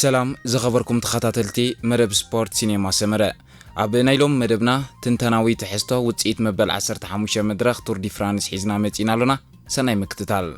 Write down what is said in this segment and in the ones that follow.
ሰላም ዝኸበርኩም ተኸታተልቲ መደብ ስፖርት ሲኔማ ሰመረ። ኣብ ናይ ሎም መደብና ትንተናዊ ትሕዝቶ ውጽኢት መበል ዓሰርተ ሓሙሽተ መድረኽ ቱር ዲ ፍራንስ ሒዝና መጺና ኣሎና። ሰናይ ምክትታል።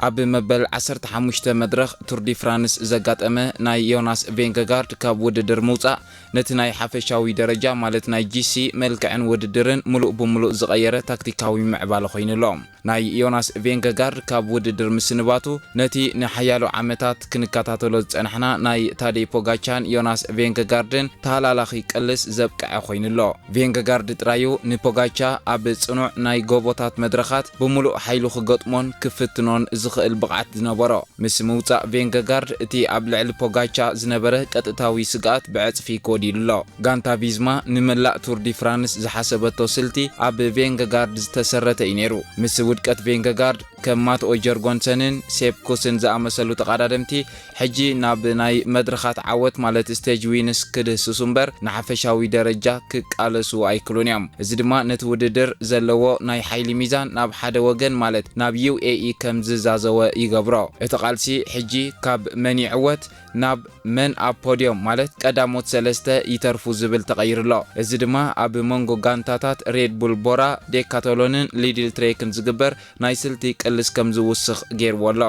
ኣብ መበል ዓሰርተ ሓሙሽተ መድረኽ ቱር ዲ ፍራንስ ዘጋጠመ ናይ ዮናስ ቬንገጋርድ ካብ ውድድር ምውጻእ ነቲ ናይ ሓፈሻዊ ደረጃ ማለት ናይ ጂ ሲ መልክዕን ውድድርን ምሉእ ብምሉእ ዝቐየረ ታክቲካዊ ምዕባለ ኮይኑ ኣሎ። ናይ ዮናስ ቬንገጋርድ ካብ ውድድር ምስንባቱ ነቲ ንሓያሎ ዓመታት ክንከታተሎ ዝጸናሕና ናይ ታደይ ፖጋቻን ዮናስ ቬንገጋርድን ተሃላላኺ ቅልስ ዘብቅዐ ኮይኑ ኣሎ። ቬንገጋርድ ጥራዩ ንፖጋቻ ኣብ ጽኑዕ ናይ ጎቦታት መድረኻት ብምሉእ ሓይሉ ክገጥሞን ክፍትኖን ዝኽእል ብቕዓት ዝነበሮ። ምስ ምውጻእ ቬንገጋርድ እቲ ኣብ ልዕሊ ፖጋቻ ዝነበረ ቀጥታዊ ስግኣት ብዕጽፊ ክወዲሉ ኣሎ። ጋንታ ቪዝማ ንመላእ ቱር ዲ ፍራንስ ዝሓሰበቶ ስልቲ ኣብ ቬንገጋርድ ዝተሰረተ እዩ ነይሩ። ምስ ውድቀት ቬንገጋርድ ከም ማትኦ ጀርጎንሰንን ሴፕ ኩስን ዝኣመሰሉ ተቐዳደምቲ ሕጂ ናብ ናይ መድረኻት ዓወት ማለት ስቴጅ ዊንስ ክድህስሱ እምበር ንሓፈሻዊ ደረጃ ክቃለሱ ኣይክሉን እዮም። እዚ ድማ ነቲ ውድድር ዘለዎ ናይ ሓይሊ ሚዛን ናብ ሓደ ወገን ማለት ናብ ዩ ኤ ኢ ከም ዝዛዘወ ይገብሮ። እቲ ቃልሲ ሕጂ ካብ መን ይዕወት ናብ መን ኣብ ፖድዮም ማለት ቀዳሞት ሰለስተ ይተርፉ ዝብል ተቐይሩ ኣሎ። እዚ ድማ ኣብ መንጎ ጋንታታት ሬድ ቡል ቦራ፣ ዴካቶሎንን ሊድል ትሬክን ዝግበር ናይ ስልቲ ቅልስ ከም ዝውስኽ ገይርዎ ኣሎ።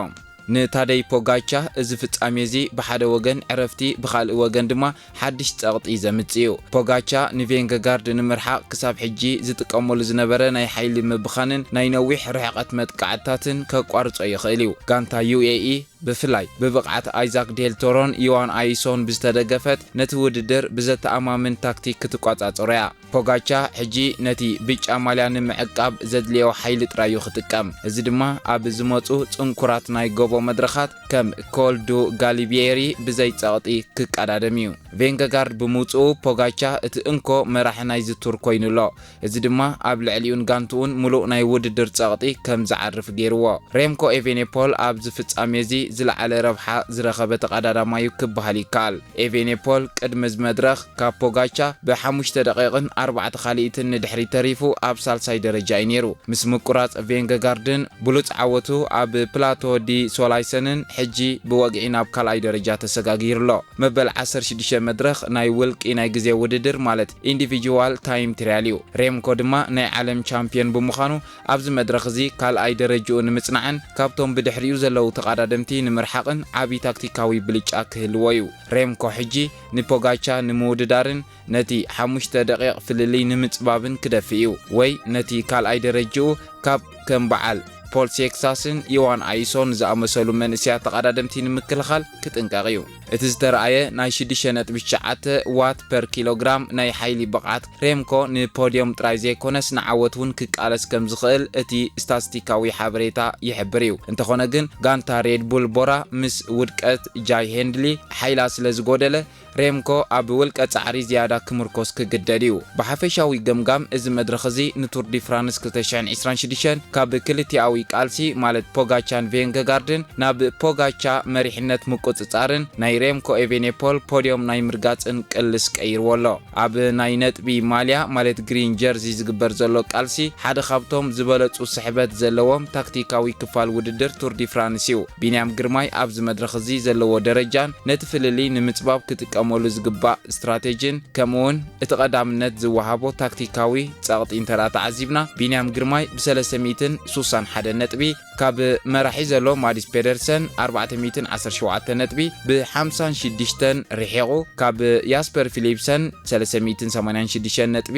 ንታደይ ፖጋቻ እዚ ፍጻሜ እዚ ብሓደ ወገን ዕረፍቲ፣ ብኻልእ ወገን ድማ ሓድሽ ጸቕጢ ዘምጽእ እዩ። ፖጋቻ ንቬንገጋርድ ንምርሓቕ ክሳብ ሕጂ ዝጥቀመሉ ዝነበረ ናይ ሓይሊ ምብኻንን ናይ ነዊሕ ርሕቐት መጥቃዕትታትን ከቋርጾ ይኽእል እዩ። ጋንታ ዩ ኤ ኢ ብፍላይ ብብቕዓት ኣይዛክ ዴል ቶሮን ዮዋን ኣይሶን ብዝተደገፈት ነቲ ውድድር ብዘተኣማምን ታክቲክ ክትቋጻጸሮ እያ። ፖጋቻ ሕጂ ነቲ ብጫ ማልያ ንምዕቃብ ዘድልዮ ሓይሊ ጥራይ እዩ ክጥቀም። እዚ ድማ ኣብ ዝመጹ ጽንኩራት ናይ ጎቦ መድረኻት ከም ኮል ዱ ጋሊቢየሪ ብዘይ ጸቕጢ ክቀዳደም እዩ። ቬንገጋርድ ብምውጽኡ ፖጋቻ እቲ እንኮ መራሒ ናይዚ ቱር ኮይኑ ኣሎ። እዚ ድማ ኣብ ልዕሊኡን ጋንትኡን ምሉእ ናይ ውድድር ጸቕጢ ከም ዝዓርፍ ገይርዎ። ሬምኮ ኤቬኔፖል ኣብዚ ፍጻሜ እዚ ዝለዓለ ረብሓ ዝረኸበ ተቐዳዳማዩ ክበሃል ይከኣል። ኤቬኔፖል ቅድሚ እዚ መድረኽ ካብ ፖጋቻ ብሓሙሽተ ደቂቕን ኣርባዕተ ካልኢትን ንድሕሪት ተሪፉ ኣብ ሳልሳይ ደረጃ እዩ ነይሩ። ምስ ምቁራጽ ቬንገጋርድን ብሉጽ ዓወቱ ኣብ ፕላቶ ዲ ሶላይሰንን ሕጂ ብወግዒ ናብ ካልኣይ ደረጃ ተሰጋጊሩ ኣሎ። መበል ዓሰርተ ሽዱሽተ መድረኽ ናይ ውልቂ ናይ ግዜ ውድድር ማለት ኢንዲቪጁዋል ታይም ትርያል እዩ። ሬምኮ ድማ ናይ ዓለም ቻምፒዮን ብምዃኑ ኣብዚ መድረኽ እዚ ካልኣይ ደረጅኡ ንምጽናዕን ካብቶም ብድሕሪኡ ዘለዉ ተቐዳደምቲ ንምርሓቕን ዓቢ ታክቲካዊ ብልጫ ክህልዎ እዩ። ሬምኮ ሕጂ ንፖጋቻ ንምውድዳርን ነቲ ሓሙሽተ ደቂቕ ፍልልይ ንምጽባብን ክደፍእ እዩ፣ ወይ ነቲ ካልኣይ ደረጅኡ ካብ ከም በዓል ፖል ሴክሳስን ዮዋን ኣይሶን ዝኣመሰሉ መንእሰያት ተቐዳደምቲ ንምክልኻል ክጥንቀቕ እዩ። እቲ ዝተረኣየ ናይ ሽዱሽተ ነጥቢ ትሽዓተ ዋት ፐር ኪሎግራም ናይ ሓይሊ ብቕዓት ሬምኮ ንፖድዮም ጥራይ ዘይኮነስ ንዓወት እውን ክቃለስ ከም ዝኽእል እቲ ስታትስቲካዊ ሓበሬታ ይሕብር እዩ። እንተኾነ ግን ጋንታ ሬድ ቡል ቦራ ምስ ውድቀት ጃይ ሄንድሊ ሓይላ ስለ ዝጎደለ ሬምኮ ኣብ ውልቀ ጻዕሪ ዝያዳ ክምርኮስ ክግደድ እዩ። ብሓፈሻዊ ገምጋም እዚ መድረኽ እዚ ንቱር ዲ ፍራንስ ክልተ ሽሕን ዕስራን ሽዱሽተን ካብ ክልቲኣዊ ቃልሲ ማለት ፖጋቻን ቬንገጋርድን ናብ ፖጋቻ መሪሕነት ምቁጽጻርን ናይ ሬምኮ ኤቬኔፖል ፖድዮም ናይ ምርጋጽን ቅልስ ቀይርዎ ኣሎ። ኣብ ናይ ነጥቢ ማልያ ማለት ግሪን ጀርዚ ዝግበር ዘሎ ቃልሲ ሓደ ካብቶም ዝበለጹ ስሕበት ዘለዎም ታክቲካዊ ክፋል ውድድር ቱር ዲ ፍራንስ እዩ። ቢንያም ግርማይ ኣብዚ መድረኽ እዚ ዘለዎ ደረጃን ነቲ ፍልልይ ንምጽባብ ክጥቀመሉ ዝግባእ ስትራቴጂን ከምኡውን እቲ ቀዳምነት ዝወሃቦ ታክቲካዊ ጸቕጢ እንተ ደኣ ተዓዚብና፣ ቢንያም ግርማይ ብ ሰለስተ ሚእትን ሱሳን ሓደን ነጥቢ ካብ መራሒ ዘሎ ማዲስ ፔደርሰን ኣርባዕተ ሚእትን ዓሰርተ ሸውዓተ ነጥቢ ብሓምሳን ሽዱሽተን ርሒቑ፣ ካብ ያስፐር ፊሊፕሰን ሰለስተ ሚእትን ሰማንያን ሽዱሽተን ነጥቢ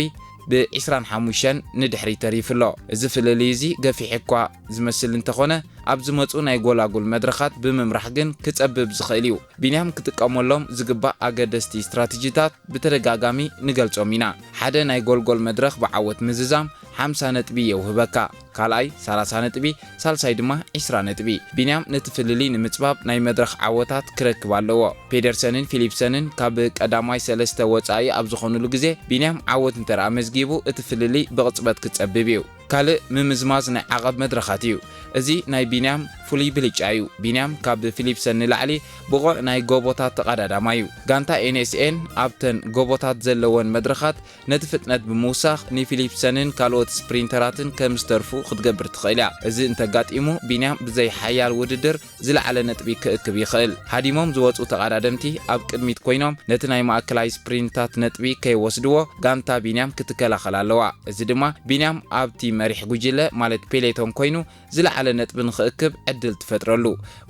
ብዕስራን ሓሙሽተን ንድሕሪት ተሪፉ ኣሎ። እዚ ፍልልይ እዚ ገፊሕ እኳ ዝመስል እንተኾነ፣ ኣብ ዝመጹ ናይ ጎላጉል መድረኻት ብምምራሕ ግን ክጸብብ ዝኽእል እዩ። ቢንያም ክጥቀመሎም ዝግባእ ኣገደስቲ ስትራተጂታት ብተደጋጋሚ ንገልጾም ኢና። ሓደ ናይ ጎልጎል መድረኽ ብዓወት ምዝዛም ሓምሳ ነጥቢ የውህበካ። ካልኣይ ሰላሳ ነጥቢ፣ ሳልሳይ ድማ ዕስራ ነጥቢ። ቢንያም ነቲ ፍልልይ ንምጽባብ ናይ መድረኽ ዓወታት ክረክብ ኣለዎ። ፔደርሰንን ፊሊፕሰንን ካብ ቀዳማይ ሰለስተ ወጻኢ ኣብ ዝኾኑሉ ግዜ ቢንያም ዓወት እንተ ደኣ መዝጊቡ እቲ ፍልልይ ብቕጽበት ክጸብብ እዩ። ካልእ ምምዝማዝ ናይ ዓቐብ መድረኻት እዩ። እዚ ናይ ቢንያም ፍሉይ ብልጫ እዩ። ቢንያም ካብ ፊሊፕሰን ንላዕሊ ብቑዕ ናይ ጎቦታት ተቐዳዳማይ እዩ። ጋንታ ኤን ኤስ ኤን ኣብተን ጎቦታት ዘለወን መድረኻት ነቲ ፍጥነት ብምውሳኽ ንፊሊፕሰንን ካልኦት ስፕሪንተራትን ከም ዝተርፉ ክትገብር ትኽእል እያ። እዚ እንተጋጢሙ ቢንያም ብዘይ ሓያል ውድድር ዝለዓለ ነጥቢ ክእክብ ይኽእል። ሃዲሞም ዝወጹ ተቐዳደምቲ ኣብ ቅድሚት ኮይኖም ነቲ ናይ ማእከላይ ስፕሪንታት ነጥቢ ከይወስድዎ ጋንታ ቢንያም ክትከላኸል ኣለዋ። እዚ ድማ ቢንያም ኣብቲ መሪሕ ጉጅለ ማለት ፔሌቶን ኮይኑ ዝለዓለ ነጥቢ ንኽእክብ ዕድል ትፈጥረሉ።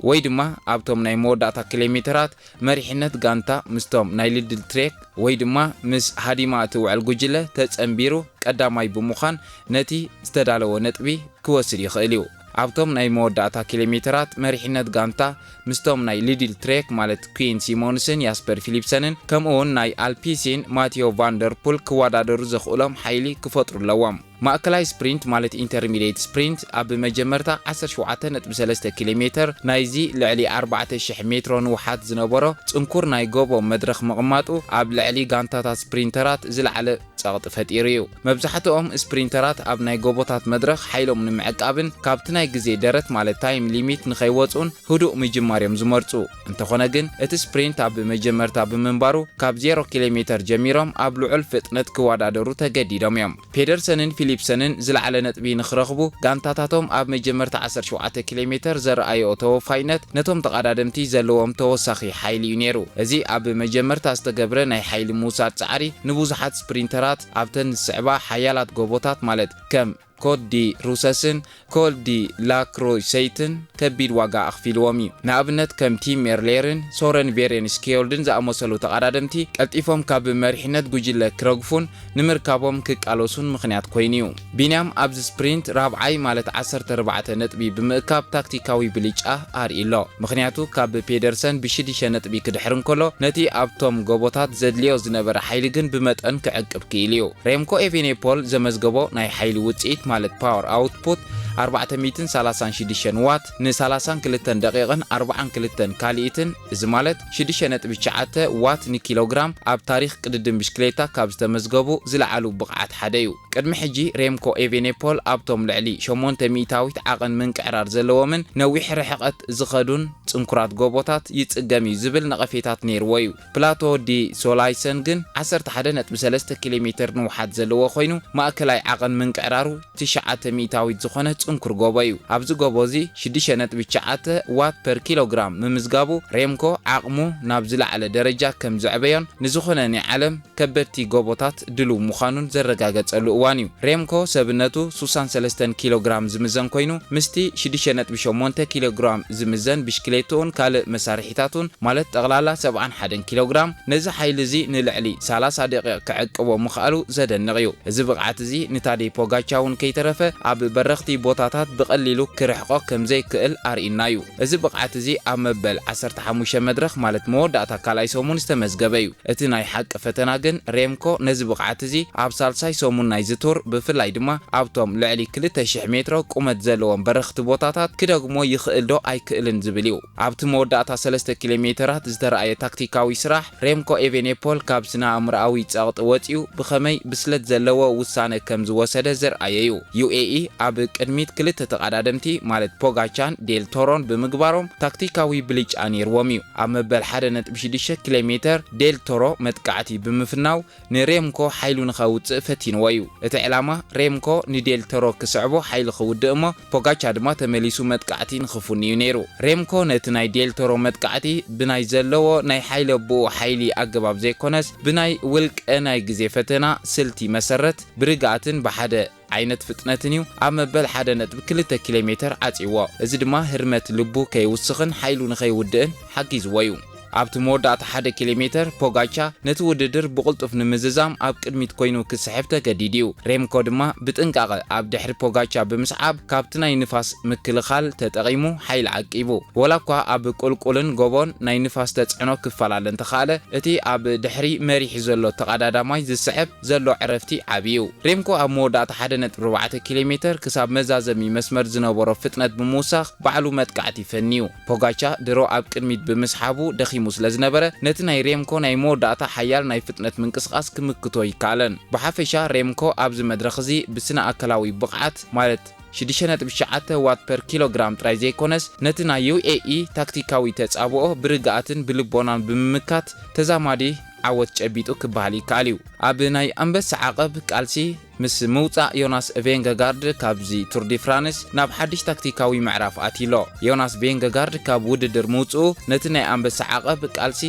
ወይ ድማ ኣብቶም ናይ መወዳእታ ኪሎሜተራት መሪሕነት ጋንታ ምስቶም ናይ ሊድል ትሬክ ወይ ድማ ምስ ሃዲማ እትውዕል ጉጅለ ተጸንቢሩ ቀዳማይ ብምዃን ነቲ ዝተዳለወ ነጥቢ ክወስድ ይኽእል እዩ። ኣብቶም ናይ መወዳእታ ኪሎሜተራት መሪሕነት ጋንታ ምስቶም ናይ ሊድል ትሬክ ማለት ኩዊን ሲሞንስን ያስፐር ፊሊፕሰንን ከምኡውን ናይ ኣልፒሲን ማቲዮ ቫንደርፑል ክወዳደሩ ዘኽእሎም ሓይሊ ክፈጥሩ ኣለዎም። ማእከላይ ስፕሪንት ማለት ኢንተርሚዲየት ስፕሪንት ኣብ መጀመርታ ዓሰርተ ሸውዓተ ነጥቢ ሰለስተ ኪሎ ሜተር ናይዚ ልዕሊ ኣርባዕተ ሽሕ ሜትሮ ንውሓት ዝነበሮ ጽንኩር ናይ ጎቦ መድረኽ ምቕማጡ ኣብ ልዕሊ ጋንታታት ስፕሪንተራት ዝለዓለ ጸቕጢ ፈጢሩ እዩ። መብዛሕትኦም ስፕሪንተራት ኣብ ናይ ጎቦታት መድረኽ ሓይሎም ንምዕቃብን ካብቲ ናይ ግዜ ደረት ማለት ታይም ሊሚት ንኸይወጹን ህዱእ ምጅማር እዮም ዝመርጹ። እንተኾነ ግን እቲ ስፕሪንት ኣብ መጀመርታ ብምንባሩ ካብ ዜሮ ኪሎ ሜተር ጀሚሮም ኣብ ልዑል ፍጥነት ክወዳደሩ ተገዲዶም እዮም። ፔደርሰንን ፊሊፕሰንን ዝለዓለ ነጥቢ ንኽረኽቡ ጋንታታቶም ኣብ መጀመርታ ዓሰርተ ሸውዓተ ኪሎ ሜተር ዘረኣየኦ ተወፋይነት ነቶም ተቐዳደምቲ ዘለዎም ተወሳኺ ሓይሊ እዩ ነይሩ። እዚ ኣብ መጀመርታ ዝተገብረ ናይ ሓይሊ ምውሳድ ጻዕሪ ንብዙሓት ስፕሪንተራት ኣብተን ዝስዕባ ሓያላት ጎቦታት ማለት ከም ኮት ዲ ሩሰስን ኮል ዲ ላክሮይሰይትን ከቢድ ዋጋ ኣኽፊልዎም እዩ። ንኣብነት ከም ቲም ሜርሌርን ሶረን ቬሬን ስኪዮልድን ዝኣመሰሉ ተቐዳደምቲ ቀልጢፎም ካብ መሪሕነት ጉጅለ ክረግፉን ንምርካቦም ክቃለሱን ምኽንያት ኮይኑ እዩ። ቢንያም ኣብዚ ስፕሪንት ራብዓይ ማለት ዓሰርተ ኣርባዕተ ነጥቢ ብምእካብ ታክቲካዊ ብልጫ ኣርእዩ ኣሎ። ምኽንያቱ ካብ ፔደርሰን ብሽዱሽተ ነጥቢ ክድሕር እንከሎ ነቲ ኣብቶም ጎቦታት ዘድልዮ ዝነበረ ሓይሊ ግን ብመጠን ክዕቅብ ክኢሉ እዩ። ሬምኮ ኤቬኔፖል ዘመዝገቦ ናይ ሓይሊ ውጽኢት ማለት ፓወር ኣውትፑት ኣርባዕተ ሚእትን ሰላሳን ሽዱሽተን ዋት ን ሰላሳን ክልተን ደቂቕን ኣርባዓን ክልተን ካልኢትን፣ እዚ ማለት ሽዱሽተ ነጥቢ ትሽዓተ ዋት ንኪሎግራም፣ ኣብ ታሪኽ ቅድድም ብሽክሌታ ካብ ዝተመዝገቡ ዝለዓሉ ብቕዓት ሓደ እዩ። ቅድሚ ሕጂ ሬምኮ ኤቬኔፖል ኣብቶም ልዕሊ ሸሞንተ ሚእታዊት ዓቐን ምንቅዕራር ዘለዎምን ነዊሕ ርሕቐት ዝኸዱን ጽንኩራት ጎቦታት ይጽገም እዩ ዝብል ነቐፌታት ነይርዎ እዩ። ፕላቶ ዲ ሶላይሰን ግን ዓሰርተ ሓደ ነጥቢ ሰለስተ ኪሎ ሜተር ንውሓት ዘለዎ ኮይኑ ማእከላይ ዓቐን ምንቅዕራሩ ትሽዓተ ሚእታዊት ዝኾነ ጽንኩር ጎቦ እዩ። ኣብዚ ጎቦ እዚ ሽዱሽተ ነጥቢ ትሽዓተ ዋት ፐር ኪሎግራም ምምዝጋቡ ሬምኮ ዓቕሙ ናብ ዝለዓለ ደረጃ ከም ዘዕበዮን ንዝኾነ ናይ ዓለም ከበድቲ ጎቦታት ድሉው ምዃኑን ዘረጋገጸሉ እዋን እዩ። ሬምኮ ሰብነቱ ሱሳን ሰለስተን ኪሎግራም ዝምዘን ኮይኑ ምስቲ ሽዱሽተ ነጥቢ ሸሞንተ ኪሎግራም ዝምዘን ብሽክሌትኡን ካልእ መሳርሒታቱን ማለት ጠቕላላ ሰብዓን ሓደን ኪሎግራም ነዚ ሓይሊ እዚ ንልዕሊ ሰላሳ ደቂቕ ክዕቅቦ ምኽኣሉ ዘደንቕ እዩ። እዚ ብቕዓት እዚ ንታደይ ፖጋቻ እውን ከይተረፈ ኣብ በረኽቲ ቦታታት ብቐሊሉ ክርሕቖ ከም ዘይክእል ኣርእዩና እዩ። እዚ ብቕዓት እዚ ኣብ መበል ዓሰርተ ሓሙሽተ መድረኽ ማለት መወዳእታ ካልኣይ ሰሙን ዝተመዝገበ እዩ። እቲ ናይ ሓቂ ፈተና ግን ሬምኮ ነዚ ብቕዓት እዚ ኣብ ሳልሳይ ሰሙን ናይዚ ቱር ብፍላይ ድማ ኣብቶም ልዕሊ ክልተ ሽሕ ሜትሮ ቁመት ዘለዎም በረኽቲ ቦታታት ክደግሞ ይኽእል ዶ ኣይክእልን ዝብል እዩ። ኣብቲ መወዳእታ ሰለስተ ኪሎ ሜተራት ዝተረኣየ ታክቲካዊ ስራሕ ሬምኮ ኤቬኔፖል ካብ ስነ ኣእምሮኣዊ ጸቕጢ ወጺኡ ብኸመይ ብስለት ዘለዎ ውሳነ ከም ዝወሰደ ዘርኣየ እዩ። ዩ ኤ ኢ ኣብ ቅድሚት ክልተ ተቐዳደምቲ ማለት ፖጋቻን ዴል ቶሮን ብምግባሮም ታክቲካዊ ብልጫ ነይርዎም እዩ። ኣብ መበል ሓደ ነጥቢ ሽዱሽተ ኪሎ ሜተር ዴል ቶሮ መጥቃዕቲ ብምፍናው ንሬምኮ ሓይሉ ንኸውጽእ ፈቲንዎ እዩ። እቲ ዕላማ ሬምኮ ንዴል ቶሮ ክስዕቦ ሓይሊ ክውድእ እሞ ፖጋቻ ድማ ተመሊሱ መጥቃዕቲ ንኽፍኑ እዩ ነይሩ። ሬምኮ ነቲ ናይ ዴል ቶሮ መጥቃዕቲ ብናይ ዘለዎ ናይ ሓይሊ ኣቦኡ ሓይሊ ኣገባብ ዘይኮነስ ብናይ ውልቀ ናይ ግዜ ፈተና ስልቲ መሰረት ብርግኣትን ብሓደ ዓይነት ፍጥነትን እዩ ኣብ መበል ሓደ ነጥቢ ክልተ ኪሎ ሜተር ዓጺዎ። እዚ ድማ ህርመት ልቡ ከይውስኽን ሓይሉ ንኸይውድእን ሓጊዝዎ እዩ። ኣብቲ መወዳእታ ሓደ ኪሎ ሜተር ፖጋቻ ነቲ ውድድር ብቕልጡፍ ንምዝዛም ኣብ ቅድሚት ኮይኑ ክስሕብ ተገዲዱ እዩ። ሬምኮ ድማ ብጥንቃቐ ኣብ ድሕሪ ፖጋቻ ብምስዓብ ካብቲ ናይ ንፋስ ምክልኻል ተጠቒሙ ሓይሊ ዓቂቡ። ወላ እኳ ኣብ ቁልቁልን ጎቦን ናይ ንፋስ ተጽዕኖ ክፈላለ እንተኸኣለ እቲ ኣብ ድሕሪ መሪሕ ዘሎ ተቐዳዳማይ ዝስዕብ ዘሎ ዕረፍቲ ዓቢ እዩ። ሬምኮ ኣብ መወዳእታ ሓደ ነጥቢ ኣርባዕተ ኪሎ ሜተር ክሳብ መዛዘሚ መስመር ዝነበሮ ፍጥነት ብምውሳኽ ባዕሉ መጥቃዕቲ ፈንዩ። ፖጋቻ ድሮ ኣብ ቅድሚት ብምስሓቡ ደኺሙ ስለ ዝነበረ፣ ነቲ ናይ ሬምኮ ናይ መወዳእታ ሓያል ናይ ፍጥነት ምንቅስቓስ ክምክቶ ኣይከኣለን። ብሓፈሻ ሬምኮ ኣብዚ መድረኽ እዚ ብስነ ኣካላዊ ብቕዓት፣ ማለት ሽዱሽተ ነጥቢ ትሽዓተ ዋት ፐር ኪሎግራም ጥራይ ዘይኮነስ፣ ነቲ ናይ ዩ ኤ ኢ ታክቲካዊ ተጻብኦ ብርግኣትን ብልቦናን ብምምካት ተዛማዲ ዓወት ጨቢጡ ክበሃል ይከኣል እዩ። ኣብ ናይ ኣንበሳ ዓቐብ ቃልሲ ምስ ምውጻእ ዮናስ ቬንገጋርድ ካብዚ ቱር ዲ ፍራንስ ናብ ሓድሽ ታክቲካዊ ምዕራፍ ኣትዩሎ። ዮናስ ቬንገጋርድ ካብ ውድድር ምውጽኡ ነቲ ናይ ኣንበሳ ዓቐብ ቃልሲ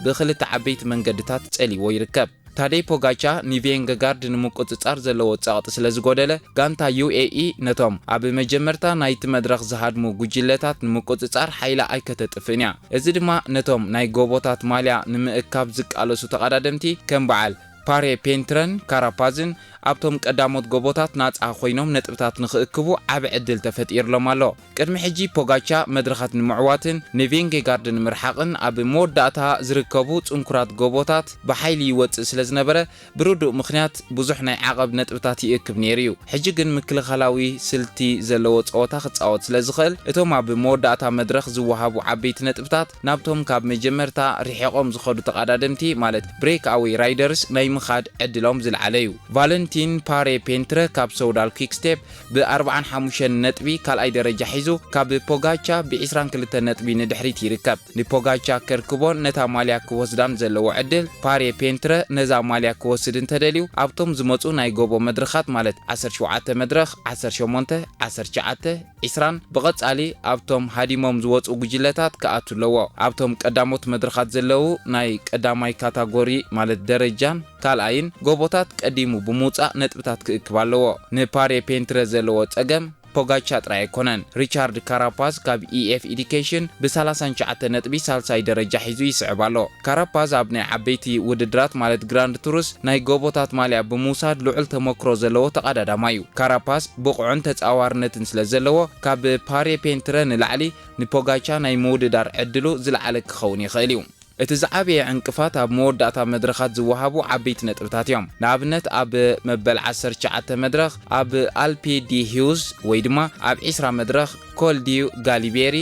ብኽልተ ዓበይቲ መንገድታት ጸሊዎ ይርከብ። ታደይ ፖጋቻ ንቬንገጋርድ ንምቁጽጻር ዘለዎ ጸቕጢ ስለ ዝጎደለ፣ ጋንታ ዩ ኤ ኢ ነቶም ኣብ መጀመርታ ናይቲ መድረኽ ዝሃድሙ ጉጅለታት ንምቁጽጻር ሓይላ ኣይከተጥፍእን እያ። እዚ ድማ ነቶም ናይ ጎቦታት ማልያ ንምእካብ ዝቃለሱ ተቐዳደምቲ ከም በዓል ፓሬ ፔንትረን ካራፓዝን ኣብቶም ቀዳሞት ጎቦታት ናጻ ኮይኖም ነጥብታት ንኽእክቡ ዓቢ ዕድል ተፈጢርሎም ኣሎ። ቅድሚ ሕጂ ፖጋቻ መድረኻት ንምዕዋትን ንቬንጌጋርድ ንምርሓቕን ኣብ መወዳእታ ዝርከቡ ጽንኩራት ጎቦታት ብሓይሊ ይወጽእ ስለ ዝነበረ፣ ብርዱእ ምኽንያት ብዙሕ ናይ ዓቐብ ነጥብታት ይእክብ ነይሩ እዩ። ሕጂ ግን ምክልኻላዊ ስልቲ ዘለዎ ጸወታ ክጻወት ስለ ዝኽእል፣ እቶም ኣብ መወዳእታ መድረኽ ዝወሃቡ ዓበይቲ ነጥብታት ናብቶም ካብ መጀመርታ ርሒቖም ዝኸዱ ተቐዳደምቲ፣ ማለት ብሬክ ኣዌይ ራይደርስ፣ ናይ ምኻድ ዕድሎም ዝለዓለ እዩ። ቫለንቲን ፓሬ ፔንትረ ካብ ሰውዳል ኲክስቴፕ ብ ኣርብዓን ሓሙሽተን ነጥቢ ካልኣይ ደረጃ ሒዙ፣ ካብ ፖጋቻ ብ ዒስራን ክልተን ነጥቢ ንድሕሪት ይርከብ። ንፖጋቻ ከርክቦን ነታ ማልያ ክወስዳን ዘለዎ ዕድል፣ ፓሬ ፔንትረ ነዛ ማልያ ክወስድ እንተደልዩ፣ ኣብቶም ዝመጹ ናይ ጎቦ መድረኻት፣ ማለት ዓሰርተ ሸውዓተ መድረኽ፣ ዓሰርተ ሸሞንተ፣ ዓሰርተ ትሽዓተ፣ ዒስራን ብቐጻሊ ኣብቶም ሃዲሞም ዝወጹ ጉጅለታት ክኣቱ ኣለዎ። ኣብቶም ቀዳሞት መድረኻት ዘለዉ ናይ ቀዳማይ ካታጎሪ፣ ማለት ደረጃን ካልኣይን ጎቦታት ቀዲሙ ብምውጻእ ነጥብታት ክእክብ ኣለዎ። ንፓሬ ፔንትረ ዘለዎ ጸገም ፖጋቻ ጥራይ ኣይኮነን። ሪቻርድ ካራፓዝ ካብ ኢ ኤፍ ኢዲኬሽን ብ ሰላሳን ትሽዓተን ነጥቢ ሳልሳይ ደረጃ ሒዙ ይስዕብ ኣሎ። ካራፓዝ ኣብ ናይ ዓበይቲ ውድድራት፣ ማለት ግራንድ ቱርስ፣ ናይ ጎቦታት ማልያ ብምውሳድ ልዑል ተመክሮ ዘለዎ ተቐዳዳማይ እዩ። ካራፓዝ ብቑዕን ተጻዋርነትን ስለ ዘለዎ፣ ካብ ፓሬ ፔንትረ ንላዕሊ ንፖጋቻ ናይ ምውድዳር ዕድሉ ዝለዓለ ክኸውን ይኽእል እዩ። እቲ ዝዓበየ ዕንቅፋት ኣብ መወዳእታ መድረኻት ዝወሃቡ ዓበይቲ ነጥብታት እዮም። ንኣብነት፣ ኣብ መበል ዓሰርተ ትሽዓተ መድረኽ ኣብ ኣልፔ ዲ ሂውዝ ወይ ድማ ኣብ ዒስራ መድረኽ ኮል ዲዩ ጋሊቤሪ፣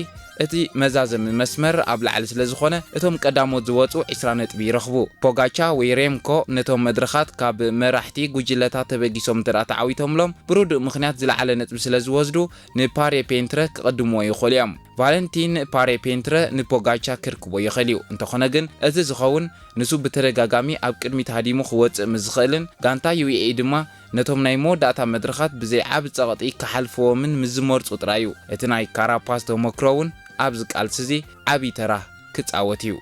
እቲ መዛዘሚ መስመር ኣብ ላዕሊ ስለ ዝኾነ፣ እቶም ቀዳሞት ዝወጹ ዒስራ ነጥቢ ይረኽቡ። ፖጋቻ ወይ ሬምኮ ነቶም መድረኻት ካብ መራሕቲ ጉጅለታት ተበጊሶም እንተ ደኣ ተዓዊቶምሎም፣ ብርዱእ ምኽንያት ዝለዓለ ነጥቢ ስለ ዝወስዱ፣ ንፓሬ ፔንትረ ክቕድምዎ ይኽእሉ እዮም። ቫለንቲን ፓሬ ፔንትረ ንፖጋቻ ከርክቦ ይኽእል እዩ። እንተኾነ ግን፣ እዚ ዝኸውን ንሱ ብተደጋጋሚ ኣብ ቅድሚት ሃዲሙ ክወጽእ ምስ ዝኽእልን ጋንታ ዩ ኤ ኢ ድማ ነቶም ናይ መወዳእታ መድረኻት ብዘይ ዓቢ ጸቕጢ ክሓልፍዎምን ምስ ዝመርጹ ጥራይ እዩ። እቲ ናይ ካራፓዝ ተመክሮ እውን ኣብዚ ቃልሲ እዚ ዓቢ ተራ ክጻወት እዩ።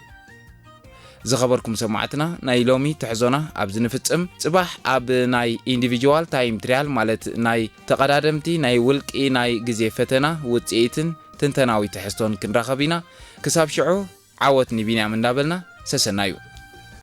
ዝኸበርኩም ሰማዕትና፣ ናይ ሎሚ ትሕዞና ኣብዚ ንፍጽም። ጽባሕ ኣብ ናይ ኢንዲቪጁዋል ታይም ትሪያል፣ ማለት ናይ ተቐዳደምቲ ናይ ውልቂ ናይ ግዜ ፈተና ውጽኢትን ትንተናዊ ትሕዝቶን ክንራኸብ ኢና። ክሳብ ሽዑ፣ ዓወት ንቢንያም እንዳበልና፣ ሰሰናዩ።